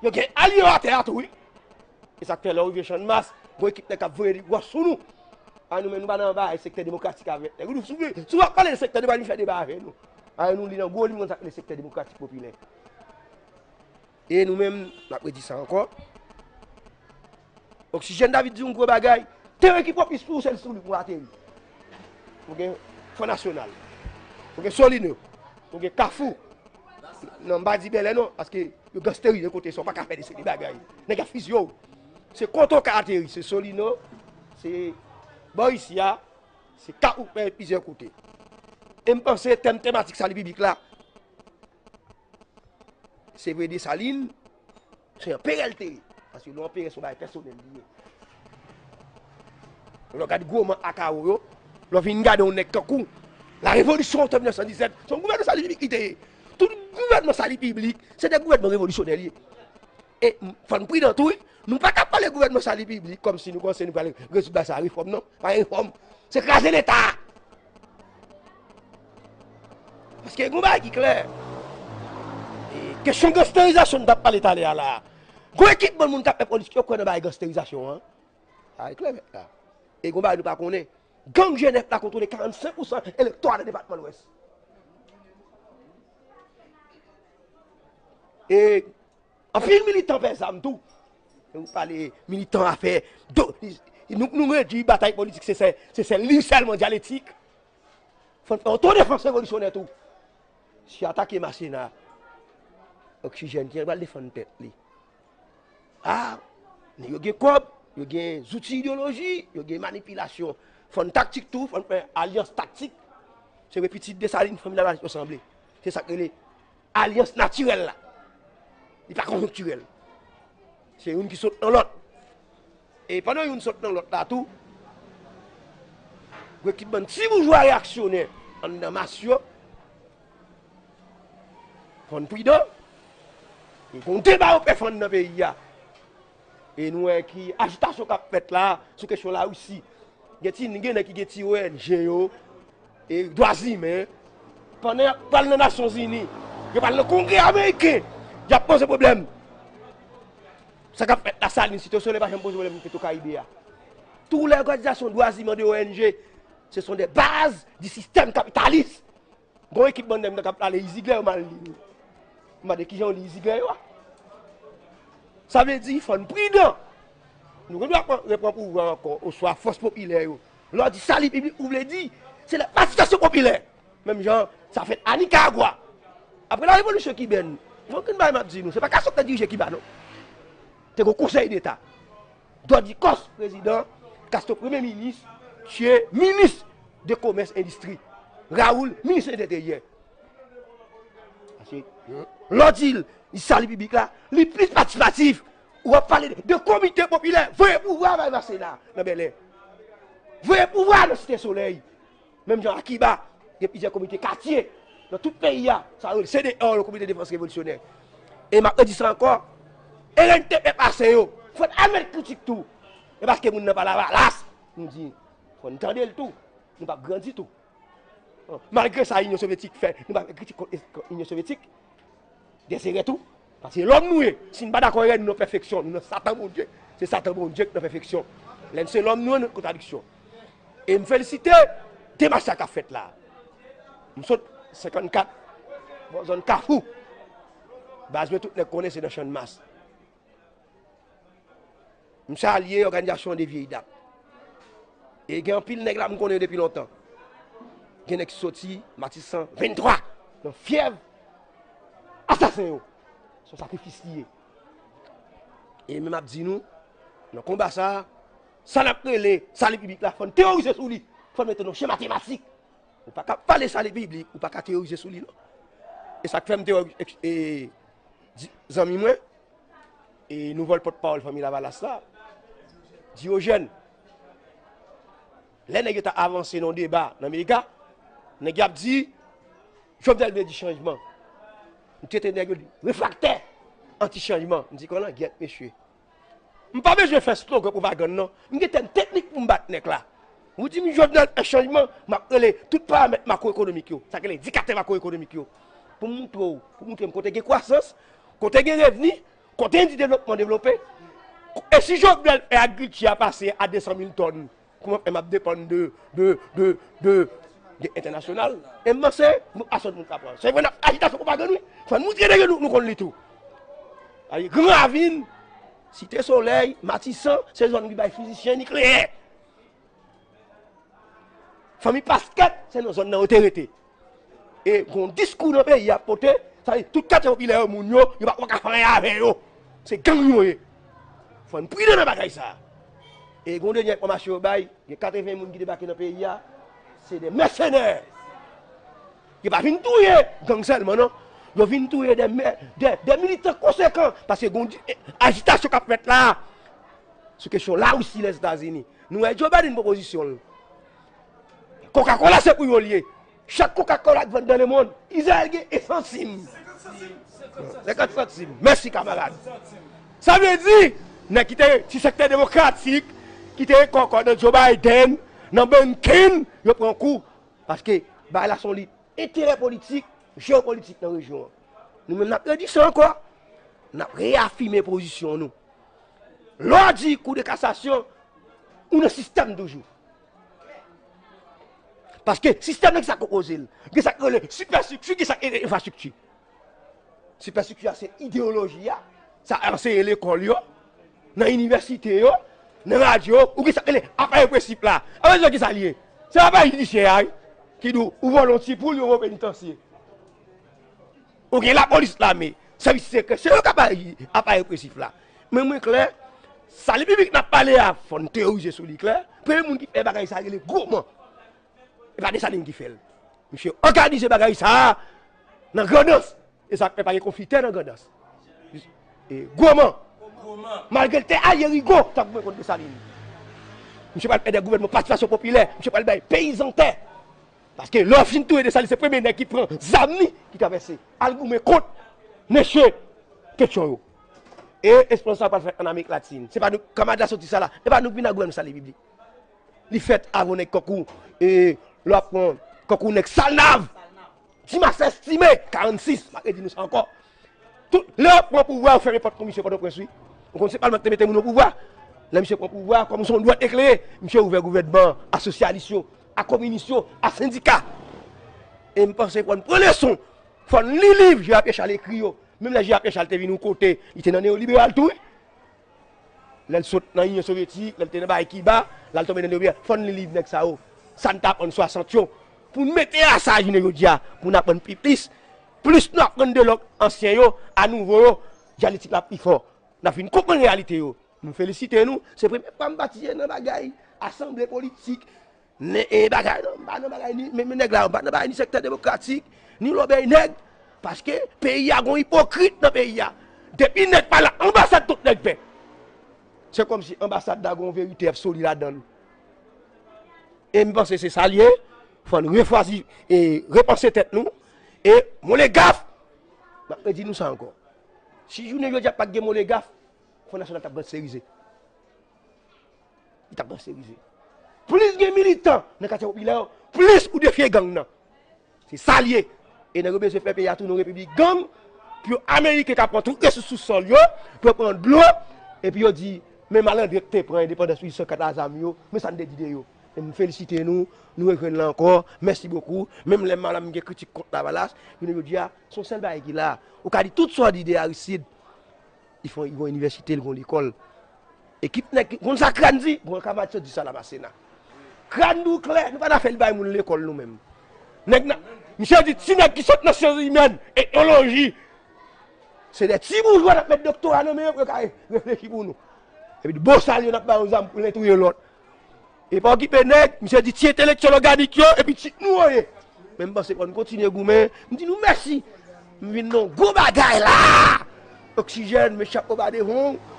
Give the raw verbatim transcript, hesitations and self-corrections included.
Yo gen alye yo atè a tou, wi. E sa k fè lè w rive Channmas, gon ekip nèg k ap voye wòch sou nou. A nou menm, nou pa nan bagay sektè demokratik avèk nèg. Si w ap pale de sektè demokratik, vin fè deba avè nou. A nou li nan gwo li, m konn sa k rele sektè demokratik popilè. E nou menm, n ap redi sa ankò. Oxygène David di yon gwo bagay. Teren ki pwopis pou ou, se sou li pou ateri. Ou gen Front National. Ou gen Solino. Ou gen Kafou. Non, m pa di Bèlè non, paske yo gansterize kote sa, w pa ka fè de seri de bagay. Nèg ap fizye w. Se kote w ka ateri, se Solino, se bò isi a, se Kafou, plizyè kote. E m panse tèm tematik sali piblik la, se vre Desalin, se anperè l te ye. Paske lè w anperè, se yon bagay pèsonèl li ye. Lè w gade gwo man Akao yo, lè w vin gade yon nèg tankou la Révolution Octobre mil nèf san disèt, se yon gouvènman sali piblik li te ye. Tout gouvènman sali piblik, se de gouvènman revolisyonè li ye. E m, fò n pridan tou, wi. Nou pa ka pale gouvènman sali piblik kòmsi nou panse nou pral rezoud bagay sa a refòm, non. Pa gen refòm. Se kraze Leta. Paske gen yon bagay ki klè. E, kesyon gansterizasyon n t ap pale talè a la. Gon ekip bann moun k ap fè politik yo kwè nan bagay gansterizasyon an. Sa e klè nèt la. E gon bagay nou pa konnen. Gang G nèf la kontwole karannsenk pousan elektora nan depatman Lwès. E anpil militan pè zam tou. Nou pale militan afè. Do, nou, nou redui batay politik, se sèl, se sèl li sèlman dyaletik. Fò n fè otodefans revolisyonè tou. Si atake Masena, Oxygène ki pral defann tèt li. A, nèg yo gen kòb, yo gen zouti ideyoloji, yo gen manipilasyon. Fò n taktik tou, fò n fè alyans taktik. Se vre pitit Desalin, fanmi Lavalas yo sanble. Se sa k rele alyans natirèl la. Li pa konjonktirèl. Se youn ki sot nan lòt. E pandan youn sot nan lòt la tou, gen ti bann ti boujwa reyaksyonè anndan mas yo. Fò n pridan. E gon deba yo pè fann nan peyi a. E nou wè ki ajitasyon k ap fèt la sou kesyon Larisi. Gen ti, gen nèg ki gen ti O N G yo, e dwa imen. Pandan y ap pral nan Nasyonzini, yo pral nan Kongrè Ameriken, y ap poze pwoblèm. Sa k ap fèt Lasalin, Site Solèy pa janm poze pwoblèm Petwokaribe a. Tou lè òganizasyon dwa imen de O N G, ce sont des bases du système capitaliste. Gon ekip bann nèg nan k ap pale Iziglè, yo mal li. M mande kijan yo li Iziglè yo a. Sa vle di, fò n pridan. Nou gen dwa pran, reprann pouvwa ankò, oswa fòs popilè yo. Lè w di sali piblik, ou vle di, se la pasifikasyon popilè. Menm jan sa fèt a Nikaragwa. Apre la revolisyon kibèn, gen anpil bagay m ap di nou. Se pa Castro k te dirije Kiba, non. Te gen konsèy deta. Dòdi Kòs, prezidan, Castro, premye minis, Che, minis de komès endistri, Raoul, minis enteryè. Paske lè w di l, li sali piblik la, li plis patisipatif. Ou ap pale de, de komite popilè, voye pouvwa bay Masena nan Bèlè. Voye pouvwa nan Site Solèy. Menm jan a Kiba, gen plizyè komite katye nan tout peyi a. Sa yo rele C D R, le Comité de Défense Révolutionnaire. E m ap redi sa ankò, R N T P pase yo. Fò n admèt kritik tou. E paske moun nan pa Lavalas, nou di, fò n tande l tou. Nou p ap grandi tou. Malgre sa Inyon Sovyetik fè, nou pa fè kritik kont, kont Inyon Sovyetik. Dezerè tou. Paske lòm nou ye. Si n pa dakò avè nou nan pèfeksyon, nou nan Satan Bondye. Se Satan Bondye k nan pèfeksyon. Lè n se lòm nou ye, nou kontradiksyon. E m felisite demach sa k ap fèt la. M sot senkannkat, bò zòn Kafou. Baz mwen tout nèg konnen se nan Channmas. M salye òganizasyon de vyèy dat. E gen anpil nèg la m konnen yo depi lontan. Gen nèg ki soti Matisan venntwa nan fyèv asasen yo. Se yon sakrifis li ye. E men m ap di nou, nan konba sa a, sa n ap rele sali piblik la, fò n teyorize sou li. Fò n mete nan chen matematik. Ou pa ka pale sali piblik, ou pa ka teyorize sou li, non. E sa k fè m te wè, e, di, zanmi mwen, e nouvèl pòtpawòl Fanmi Lavalas la, Diyojèn. Lè nèg yo ta avanse nan deba nan medya, nèg yo ap di, Jovenel vle di chanjman. M trete nèg yo de refraktè, anti chanjman. M di, "Konan, gyèt mesye." M pa bezwen fè slogan pwopagann, non. M gen tèm teknik pou m bat nèg la. Ou di m Jovenel fè chanjman, m ap rele tout paramèt makwoekonomik yo, sa k rele endikatè makwoekonomik yo, pou m montre w, pou montre m kote gen kwasans, kote gen revni, Kote n di devlopman devlope? E si Jovenel fè agrikilti a pase a de san mil tòn, kòman fè m ap depann de, de, de, de, de entènasyonal? E m panse, nou pa sòt moun ka pran. Se vre n ap ajitasyon pwopagann, wi. Fò n moutre nèg yo nou, nou konn li tou. Ay, Gran Ravin, Site Solèy, Matisan, se zòn ki bay fizisyen nikleyè. Fanmi Paskèt, se nan zòn nan yo te rete. E gon diskou nan peyi a pote, sa vle di tout katye popilè yo, moun yo, yo pa, pa ka fè anyen avè yo. Se gang yo ye. Fò n pridan nan bagay sa. E gon dènye enfòmasyon yo bay, gen katreven moun ki debake nan peyi a, se de mèsenè. Yo pa vin touye gang sèlman, non. Yo vin touye de, mè- de, de militan konsekan, paske gon di- ajitasyon k ap fèt la sou kesyon Larisi, Lèzetazini. Nou wè Joe Biden pwopozisyon l. Coca-Cola se pou yo l ye. Chak Coca-Cola k vann nan lemonn, Izrayèl gen e santim. Senkant santim. Mèsi, kamarad. Sa vle di, nèg ki te ti sektè demokratik, ki te kòkò nan Joe Biden, nan Blinken, yo pran kou. Paske, bagay la se yon lit enterè politik, jewopolitik nan rejyon an. Nou menm, n ap redi sa ankò. N ap reyafime pozisyon nou. Lè w di Kou de Kasasyon, ou nan sistèm toujou. Paske sistèm nan, ki sa k konpoze l? Gen sa k rele sipèstrikti, gen sa k rele enfrastrikti. Sipèstrikti a se ideyoloji a, sa anseye lekòl yo, nan inivèsite yo, nan radyo, ou gen sa k rele aparèy opresif la. Aparèy opresif la, ki sa l ye? Se aparèy jidisyè a, wi, ki di w, ou vòlè yon ti poul, yo voye w penitansye. Ou gen lapolis, lame, sèvis sekrè, se yo k ap aji, ap aji opresif la. Men mwen klè, sali piblik n ap pale a, fò n teyorize sou li klè. Premye moun ki fè bagay sa a rele Gwoman. E pa Desalin ki fè l. Misye òganize bagay sa a nan Grandans. E sa k fè pa gen konfitè nan Grandans. E Gwoman, malgre l te alye Rigo, t ap goumen kont Desalin. Misye pral fè de gouvènman patisipasyon popilè. Misye pral bay peyizan tè. Paske lè w fin touye Desalin, se premye nèg ki pran zam li, ki travèse al goumen kont mesye Ketchon yo. E eksperyans sa pral fèt ann Amerik Latin. Se pa nou, kanmarad la soti sa la. E pa nou ki vin nan gouvènman sali piblik. Li fèt avè nèg kankou, e, lè w ap pran kankou nèg Salnav, Dimas Estime, karannsis, m ap redi nou sa ankò. Tout, lè yo pran pouvwa, yo fèmen pòt pou misye Pòtoprens, wi. Ou konn se palman ki te mete moun o pouvwa. Lè misye pran pouvwa, kòm se yon dwèt eklere, misye ouvè gouvènman a sosyalis yo, a kominis yo, a sendika. E m panse fò n pran leson, fò n li liv J A Pierre Charles ekri yo. Menm lè J A Pierre Charles te vin yon kote, li te nan neyoliberal tou, wi. Lè l sot nan Inyon Sovyetik, lè l te nan bagay Kiba, lè l tonbe nan neyoliberal, fò n li liv nèg sa yo. Sa n t aprann swasant yo. Pou n mete a sa jounen jodi a, pou n aprann pi plis. Plis nou aprann de lòt ansyen yo, a nouvo yo, dyaletik la pi fò. N ap vin konprann reyalite yo. M felisite nou. Se premye fwa m patisipe nan bagay asanble politik. Ne, e bagay, non, m pa nan bagay ni, men, men nèg la, m pa nan bagay ni sektè demokratik, ni lòbèy nèg. Paske peyi a gon ipokrit nan peyi a. Depi nèg pa la, anbasad tout nèg pè. Se kòmsi anbasad la gon verite absoli ladan l. E m panse se sa l ye. Fò n refwazi e repanse tèt nou. E Molegaf, m ap redi nou sa ankò. Si jounen jodi a pa t gen Molegaf, Fwon Nasyonal t ap ranserize. Li t ap ranserize. Plis gen militan nan katye popilè yo, plis ou defye gang nan. Se sa l ye. E nèg yo bezwen fè peyi a tounen yon repiblik gang, pou yo Ameriken ka pran tout resous sou sòl yo, pou yo pran dlo, epi yo di, men malandren ki te pran endepandans mil uit san kat a zam yo, men sa n te di de yo. E m felisite nou, nou rejwenn la ankò, mèsi bokou. Menm lè m malad, m gen kritik kont Lavalas, jounen jodi a, se yon sèl bagay ki la. Ou ka di tout sa w di de Aristide, li fè yon, li gon inivèsite, li gon lekòl. Ekip nèg ki konn sa Kràn di, bon, kamarad yo di sa la Masena. Kràn di w klè, nou pa nan fè li bay moun lekòl nou menm. Nèg nan, misye di ti nèg ki sot nan syans imèn, etnoloji, se de ti boujwa n ap met doktora nan men yo pou yo ka re- reflechi pou nou. Epi bosal yo n ap ba yo zam pou len touye lòt. E pa okipe nèg, misye di ti entelektyèl òganik yo, epi ti nou yo ye. Men m panse fò n kontinye goumen. M di nou mèsi. M vin nan yon gwo bagay la. Oksijèn, men chapo ba devan w.